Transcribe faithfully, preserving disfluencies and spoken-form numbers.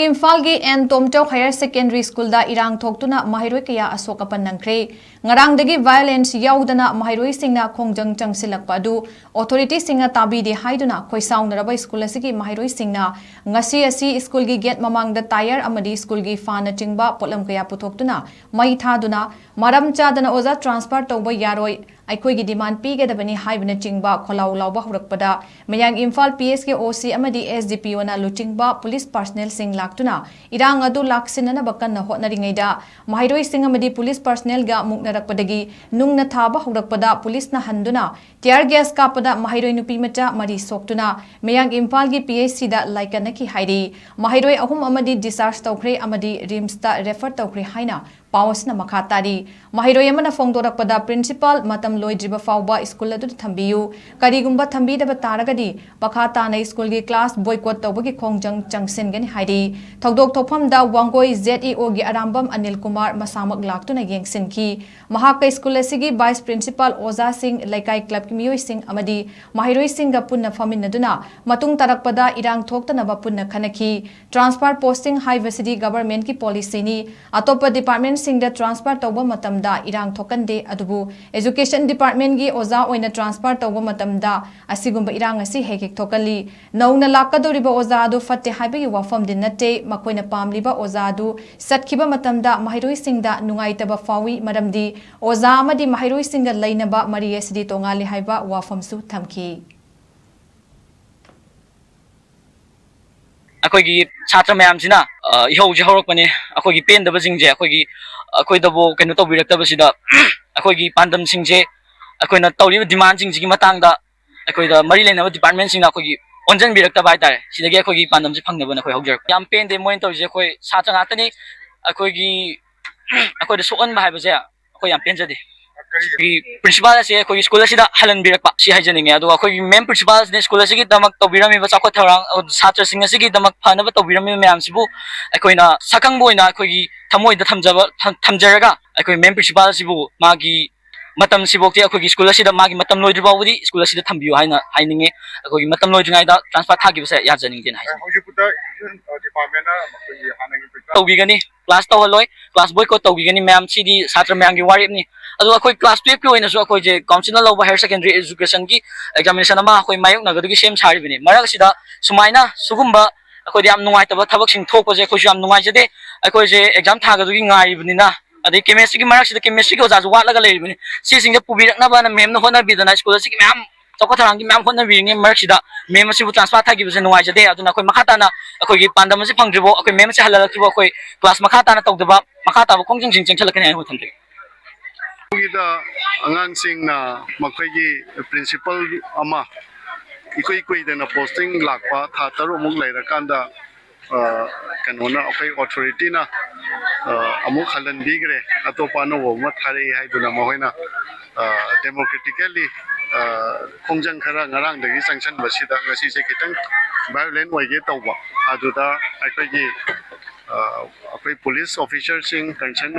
ꯏꯝꯐꯥꯜꯒꯤ and ꯇꯣꯝꯆꯧ higher secondary ꯁ꯭ꯀꯨꯜꯗ ꯏꯔꯥꯡ ꯊꯣꯛꯇꯨꯅ ꯃꯍꯩꯔꯣꯏ ꯀꯌꯥ ꯑꯁꯣꯛ ꯑꯄꯟ ꯅꯪꯈ꯭ꯔꯦ꯫ ꯉꯔꯥꯡꯗꯒꯤ violence ꯌꯥꯎꯗꯅ ꯃꯍꯩꯔꯣꯏꯁꯤꯡꯅ ꯈꯣꯡꯖꯪ ꯆꯪꯁꯤꯜꯂꯛꯄ ꯑꯗꯨ ꯑꯣꯊꯣꯔꯤꯇꯤꯁꯤꯡꯅ ꯇꯥꯕꯤꯗꯦ ꯍꯥꯏꯗꯨꯅ ꯈꯣꯏꯁꯥꯎꯅꯔꯕ ꯁ꯭ꯀꯨꯜ ꯑꯁꯤꯒꯤ ꯃꯍꯩꯔꯣꯏꯁꯤꯡꯅ ꯉꯁꯤ ꯑꯁꯤ ꯁ꯭ꯀꯨꯜꯒꯤ ꯒꯦꯠ ꯃꯃꯥꯡꯗ ꯇꯥꯌꯔ ꯑꯃꯗꯤ ꯁ꯭ꯀꯨꯜꯒꯤ ꯐꯥꯟꯅꯆꯤꯡꯕ ꯄꯣꯠꯂꯝ ꯀꯌꯥ ꯄꯨꯊꯣꯛꯇꯨꯅ ꯃꯩ ꯊꯥꯗꯨꯅ ꯃꯔꯝ ꯆꯥꯗꯅ ꯑꯣꯖꯥ transfer ꯇꯧꯕ ꯌꯥꯔꯣꯏ, ꯑꯩꯈꯣꯏꯒꯤ demand ꯄꯤꯒꯗꯕꯅꯤ ꯍꯥꯏꯕꯅꯆꯤꯡꯕ ꯈꯣꯜꯂꯥꯎ ꯂꯥꯎꯕ ꯍꯧꯔꯛꯄꯗ ꯃꯌꯥꯡ ꯏꯝꯐꯥꯜ P S ꯀꯤ O C ꯑꯃꯗꯤ S D P Oꯅ ꯂꯨꯆꯤꯡꯕ ꯄꯨꯂꯤꯁ personnelꯁꯤꯡ ꯂꯥꯛꯇꯨꯅ ꯏꯔꯥꯡ ꯑꯗꯨ ꯂꯥꯛꯁꯤꯟꯅꯅꯕ ꯀꯟꯅ ꯍꯣꯠꯅꯔꯤꯉꯩꯗ ꯃꯍꯩꯔꯣꯏꯁꯤꯡ ꯑꯃꯗꯤ ꯄꯨꯂꯤꯁ personnelꯒ ꯃꯨꯛꯅꯔꯛꯄꯗꯒꯤ ꯅꯨꯡꯅ ꯊꯥꯕ ꯍꯧꯔꯛꯄꯗ ꯄꯨꯂꯤꯁꯅ ꯍꯟꯗꯨꯅ tear gas ꯀꯥꯞꯄꯗ ꯃꯍꯩꯔꯣꯏ ꯅꯨꯄꯤ ꯃꯆꯥ ꯃꯔꯤ ꯁꯣꯛꯇꯨꯅ ꯃꯌꯥꯡ ꯏꯝꯐꯥꯜꯒꯤ P H Cꯗ ꯂꯥꯏꯀꯠꯅꯈꯤ ꯍꯥꯏꯔꯤ꯫ ꯃꯍꯩꯔꯣꯏ ꯑꯍꯨꯝ ꯑꯃꯗꯤ discharge ꯇꯧꯈ꯭ꯔꯦ ꯑꯃꯗꯤ RIMSꯇ refer ꯇꯧꯈ꯭ꯔꯦ ꯍꯥꯏꯅ ꯄꯥꯎ ꯑꯁꯤꯅ ꯃꯈꯥ ꯇꯥꯔꯤ꯫ ꯃꯍꯩꯔꯣꯏ ꯑꯃꯅ ꯐꯣꯡꯗꯣꯔꯛꯄꯗ, principal ꯃꯇꯝ ꯂꯣꯏꯗ꯭ꯔꯤꯕ ꯐꯥꯎꯕ ꯁ꯭ꯀꯨꯜ ꯑꯗꯨꯗ ꯊꯝꯕꯤꯌꯨ, ꯀꯔꯤꯒꯨꯝꯕ ꯊꯝꯕꯤꯗꯕ ꯇꯥꯔꯒꯗꯤ ꯃꯈꯥ ꯇꯥꯅ ꯁ꯭ꯀꯨꯜꯒꯤ class boycott ꯇꯧꯕꯒꯤ ꯈꯣꯡꯖꯪ ꯆꯪꯁꯤꯟꯒꯅꯤ ꯍꯥꯏꯔꯤ꯫ ꯊꯧꯗꯣꯛ ꯊꯣꯛꯐꯝꯗ ꯋꯥꯡꯒꯣꯏ Z E Oꯒꯤ ꯑꯔꯥꯝꯕꯝ ꯑꯅꯤꯜ ꯀꯨꯃꯥꯔ ꯃꯁꯥꯃꯛ ꯂꯥꯛꯇꯨꯅ ꯌꯦꯡꯁꯤꯟꯈꯤ꯫ ꯃꯍꯥꯛꯀ ꯁ꯭ꯀꯨꯜ ꯑꯁꯤꯒꯤ vice principal, ꯑꯣꯖꯥꯁꯤꯡ, ꯂꯩꯀꯥꯏ clubꯀꯤ ꯃꯤꯑꯣꯏꯁꯤꯡ ꯑꯃꯗꯤ ꯃꯍꯩꯔꯣꯏꯁꯤꯡꯒ ꯄꯨꯟꯅ ꯐꯝꯃꯤꯟꯅꯗꯨꯅ ꯃꯇꯨꯡ ꯇꯥꯔꯛꯄꯗ ꯏꯔꯥꯡ ꯊꯣꯛꯇꯅꯕ ꯄꯨꯟꯅ ꯈꯟꯅꯈꯤ꯫ Transfer posting ꯍꯥꯏꯕꯁꯤꯗꯤ governmentꯀꯤ policyꯅꯤ꯫ ꯑꯇꯣꯞꯄ departmentꯁꯤꯡꯗ transfer ꯇꯧꯕ ꯃꯇꯝꯗ ꯏꯔꯥꯡ ꯊꯣꯛꯀꯟꯗꯦ, ꯑꯗꯨꯕꯨ education departmentꯀꯤ ꯑꯣꯖꯥ ꯑꯣꯏꯅ transfer ꯇꯧꯕ ꯃꯇꯝꯗ ꯑꯁꯤꯒꯨꯝꯕ ꯏꯔꯥꯡ ꯑꯁꯤ ꯍꯦꯛ ꯍꯦꯛ ꯊꯣꯛꯀꯜꯂꯤ꯫ ꯅꯧꯅ ꯂꯥꯛꯀꯗꯧꯔꯤꯕ ꯑꯣꯖꯥ ꯑꯗꯨ ꯐꯠꯇꯦ ꯍꯥꯏꯕꯒꯤ ꯋꯥꯐꯝꯗꯤ ꯅꯠꯇꯦ, ꯃꯈꯣꯏꯅ ꯄꯥꯝꯂꯤꯕ ꯑꯣꯖꯥ ꯑꯗꯨ ꯆꯠꯈꯤꯕ ꯃꯇꯝꯗ ꯃꯍꯩꯔꯣꯏꯁꯤꯡꯗ ꯅꯨꯡꯉꯥꯏꯇꯕ ꯐꯥꯎꯏ, ꯃꯔꯝꯗꯤ ꯑꯣꯖꯥ ꯑꯃꯗꯤ ꯃꯍꯩꯔꯣꯏꯁꯤꯡꯒ ꯂꯩꯅꯕ ꯃꯔꯤ ꯑꯁꯤꯗꯤ ꯇꯣꯉꯥꯜꯂꯤ ꯍꯥꯏꯕ ꯋꯥꯐꯝꯁꯨ ꯊꯝꯈꯤ꯫ ꯑꯩꯈꯣꯏꯒꯤ ꯁꯥꯇ꯭ꯔ ꯃꯌꯥꯝꯁꯤꯅ, ꯑ, ꯏꯍꯧꯁꯦ ꯍꯧꯔꯛꯄꯅꯦ꯫ ꯑꯩꯈꯣꯏꯒꯤ ꯄꯦꯟꯗꯕꯁꯤꯡꯁꯦ ꯑꯩꯈꯣꯏꯒꯤ, ꯑꯩꯈꯣꯏꯗꯕꯨ ꯀꯩꯅꯣ ꯇꯧꯕꯤꯔꯛꯇꯕꯁꯤꯗ, ꯑꯩꯈꯣꯏꯒꯤ ꯄꯥꯟꯗꯝꯁꯤꯡꯁꯦ, ꯑꯩꯈꯣꯏꯅ ꯇꯧꯔꯤꯕ demandꯁꯤꯡꯁꯤꯒꯤ ꯃꯇꯥꯡꯗ ꯑꯩꯈꯣꯏꯗ ꯃꯔꯤ ꯂꯩꯅꯕ departmentꯁꯤꯡꯅ ꯑꯩꯈꯣꯏꯒꯤ ꯑꯣꯟꯁꯤꯟꯕꯤꯔꯛꯇꯕ ꯍꯥꯏꯇꯥꯔꯦ꯫ ꯁꯤꯗꯒꯤ ꯑꯩꯈꯣꯏꯒꯤ ꯄꯥꯟꯗꯝꯁꯦ ꯐꯪꯅꯕꯅ ꯑꯩꯈꯣꯏ ꯍꯧꯖꯔꯛꯄ꯫ ꯌꯥꯝ ꯄꯦꯟꯗꯦ ꯃꯣꯏꯅ ꯇꯧꯔꯤꯁꯦ꯫ ꯑꯩꯈꯣꯏ ꯁꯥꯇ꯭ꯔ ꯉꯥꯛꯇꯅꯤ꯫ ꯑꯩꯈꯣꯏꯒꯤ, ꯑꯩꯈꯣꯏꯗ ꯁꯣꯛꯍꯟꯕ ꯍꯥꯏꯕꯁꯦ ꯑꯩꯈꯣꯏ ꯌꯥꯝ ꯄꯦꯟꯖꯗꯦ꯫ ꯑꯩꯈꯣꯏꯒꯤ principal ꯑꯁꯦ ꯑꯩꯈꯣꯏꯒꯤ ꯁ꯭ꯀꯨꯜ ꯑꯁꯤꯗ ꯍꯜꯍꯟꯕꯤꯔꯛꯄ, ꯁꯤ ꯍꯥꯏꯖꯅꯤꯡꯉꯦ꯫ ꯑꯗꯨꯒ ꯑꯩꯈꯣꯏꯒꯤ ma'am principal ꯑꯁꯤꯅ ꯁ꯭ꯀꯨꯜ ꯑꯁꯤꯒꯤꯗꯃꯛ ꯇꯧꯕꯤꯔꯝꯃꯤꯕ ꯆꯥꯎꯈꯠ ꯊꯧꯔꯥꯡ, ꯁꯥꯇ꯭ꯔꯁꯤꯡ ꯑꯁꯤꯒꯤꯗꯃꯛ ꯐꯅꯕ ꯇꯧꯕꯤꯔꯝꯃꯤꯕ ꯃꯌꯥꯝꯁꯤꯕꯨ ꯑꯩꯈꯣꯏꯅ ꯁꯛꯈꯪꯕ ꯑꯣꯏꯅ ꯑꯩꯈꯣꯏꯒꯤ ꯊꯃꯣꯏꯗ ꯊꯝꯖꯕ, ꯊꯝ-, ꯊꯝꯖꯔꯒ, ꯑꯩꯈꯣꯏ ma'am principal ꯑꯁꯤꯕꯨ ꯃꯥꯒꯤ ꯃꯇꯝꯁꯤꯐꯥꯎꯗꯤ ꯑꯩꯈꯣꯏꯒꯤ ꯁ꯭ꯀꯨꯜ ꯑꯁꯤꯗ ꯃꯥꯒꯤ ꯃꯇꯝ ꯂꯣꯏꯗ꯭ꯔꯤ ꯐꯥꯎꯕꯗꯤ ꯁ꯭ꯀꯨꯜ ꯑꯁꯤꯗ ꯊꯝꯕꯤꯌꯨ ꯍꯥꯏꯅ ꯍꯥꯏꯅꯤꯡꯉꯤ꯫ ꯑꯩꯈꯣꯏꯒꯤ ꯃꯇꯝ ꯂꯣꯏꯗ꯭ꯔꯤꯉꯩꯗ ꯇ꯭ꯔꯥꯟꯁꯐꯔ ꯊꯥꯈꯤꯕꯁꯦ ꯌꯥꯖꯅꯤꯡꯗꯦꯅ ꯍꯥꯏꯖꯅꯤꯡꯉꯤ꯫ ꯍꯧꯖꯤꯛ ꯄꯨꯗ ꯗꯤꯄꯥꯔꯠꯃꯦꯟꯅ ꯃꯈꯣꯏꯒꯤ ꯍꯥꯟꯅꯒꯤ ꯄꯩꯁꯥ ꯇꯧꯕꯤꯒꯅꯤ꯫ ꯀ꯭ꯂꯥꯁ ꯇꯧꯍꯜꯂꯣꯏ, ꯀ꯭ꯂꯥꯁ ꯕꯣꯏꯀꯣꯠ ꯇꯧꯕꯤꯒꯅꯤ꯫ ꯃꯌꯥꯝ ꯁꯤꯗꯤ ꯁꯥꯇ꯭ꯔ ꯃꯌꯥꯝꯒꯤ ꯋꯥꯔꯦꯞꯅꯤ꯫ ꯑꯗꯨꯒ ꯑꯩꯈꯣꯏ ꯀ꯭ꯂꯥꯁ ꯇꯨꯌꯦꯜꯞꯀꯤ ꯑꯣꯏꯅꯁꯨ ꯑꯩꯈꯣꯏꯁꯦ ꯀꯥꯎꯟꯁꯤꯜꯅ ꯂꯧꯕ ꯍꯥꯌꯔ ꯁꯦꯀꯦꯟꯗꯔꯤ ꯑꯦꯖꯨꯀꯦꯁꯟꯒꯤ ꯑꯦꯛꯖꯥꯃꯤꯅꯦꯁꯟ ꯑꯃ ꯑꯩꯈꯣꯏ ꯃꯥꯌꯣꯛꯅꯒꯗꯕꯒꯤ ꯁꯦꯝ ꯁꯥꯔꯤꯕꯅꯤ꯫ ꯃꯔꯛ ꯑꯁꯤꯗ ꯁꯨꯃꯥꯏꯅ ꯁꯤꯒꯨꯝꯕ ꯑꯩꯈꯣꯏꯗ ꯌꯥꯝ ꯅꯨꯡꯉꯥꯏꯇꯕ ꯊꯕꯛꯁꯤꯡ ꯊꯣꯛꯄꯁꯦ ꯑꯩꯈꯣꯏꯁꯨ ꯌꯥꯝ ꯅꯨꯡꯉꯥꯏꯖꯗꯦ꯫ ꯑꯩꯈꯣꯏꯁꯦ ꯑꯦꯛꯖꯥꯝ ꯊꯥꯒꯗꯕꯒꯤ ꯉꯥꯏꯔꯤꯕꯅꯤꯅ, ꯑꯗꯩ ꯀꯦꯃꯦꯁꯇ꯭ꯔꯤꯒꯤ ꯃꯔꯛꯁꯤꯗ ꯀꯦꯃꯦꯁꯇ꯭ꯔꯤꯒꯤ ꯑꯣꯖꯥꯁꯨ ꯋꯥꯠꯂꯒ ꯂꯩꯔꯤꯕꯅꯤ꯫ ꯁꯤꯁꯤꯡꯁꯦ ꯄꯨꯕꯤꯔꯛꯅꯕꯅ ꯃꯦꯝꯅ ꯍꯣꯠꯅꯕꯤꯗꯅ ꯁ꯭ꯀꯨꯜ ꯑꯁꯤꯒꯤ ꯃꯌꯥꯝ ꯆꯥꯎꯈꯠ ꯊꯧꯔꯥꯡꯒꯤ ꯃꯌꯥꯝ ꯍꯣꯠꯅꯕꯤꯔꯤꯉꯩ ꯃꯔꯛꯁꯤꯗ ꯃꯦꯝ ꯑꯁꯤꯕꯨ ꯇ꯭ꯔꯥꯟꯁꯐꯔ ꯊꯥꯈꯤꯕꯁꯦ ꯅꯨꯡꯉꯥꯏꯖꯗꯦ꯫ ꯑꯗꯨꯅ ꯑꯩꯈꯣꯏ ꯃꯈꯥ ꯇꯥꯅ ꯑꯩꯈꯣꯏꯒꯤ ꯄꯥꯟꯗꯝ ꯑꯁꯤ ꯐꯪꯗ꯭ꯔꯤꯐꯥꯎ, ꯑꯩꯈꯣꯏ ꯃꯦꯝ ꯑꯁꯤ ꯍꯜꯍꯜꯂꯛꯇ꯭ꯔꯤꯐꯥꯎ ꯑꯩꯈꯣꯏ ꯀ꯭ꯂꯥꯁ ꯃꯈꯥ ꯇꯥꯅ ꯇꯧꯗꯕ, ꯃꯈꯥ ꯇꯥꯕ ꯈꯣꯡꯖꯪꯁꯤꯡ ꯆꯦꯟꯁꯤꯜꯂꯛꯀꯅꯤ ꯍꯥꯏꯅ ꯑꯩꯈꯣꯏ ꯊꯝꯖꯒꯦ꯫ ꯃꯁꯤꯗ ꯑꯉꯥꯡꯁꯤꯡꯅ ꯃꯈꯣꯏꯒꯤ ꯄ꯭ꯔꯤꯟꯁꯤꯄꯜ ꯑꯃ ꯏꯀꯨꯏ ꯀꯨꯏꯗꯅ ꯄꯣꯁꯇꯤꯡ ꯂꯥꯛꯄ ꯊꯥ ꯇꯔꯨꯛꯃꯨꯛ ꯂꯩꯔꯀꯥꯟꯗ, ꯑ, ꯀꯩꯅꯣꯅ, ꯑꯩꯈꯣꯏ ꯑꯣꯊꯣꯔꯤꯇꯤꯅ, ꯑ, ꯑꯃꯨꯛ ꯍꯜꯍꯟꯕꯤꯈ꯭ꯔꯦ, ꯑꯇꯣꯞꯄ ꯑꯅꯧꯕ ꯑꯃ ꯊꯥꯔꯛꯏ ꯍꯥꯏꯗꯨꯅ ꯃꯈꯣꯏꯅ, ꯑ, ꯗꯦꯃꯣꯀ꯭ꯔꯦꯇꯤꯀꯦꯜꯂꯤ, ꯑ, ꯈꯣꯡꯖꯪ ꯈꯔ ꯉꯔꯥꯡꯗꯒꯤ ꯆꯪꯁꯟꯕꯁꯤꯗ ꯉꯁꯤꯁꯦ ꯈꯤꯇꯪ ꯚꯥꯏꯑꯣꯂꯦꯟ ꯑꯣꯏꯒꯦ ꯇꯧꯕ꯫ ꯑꯗꯨꯗ ꯑꯩꯈꯣꯏꯒꯤ, ꯑ, ꯑꯩꯈꯣꯏ ꯄꯨꯂꯤꯁ ꯑꯣꯐꯤꯁꯔꯁꯤꯡ, ꯀꯟꯁꯔꯟ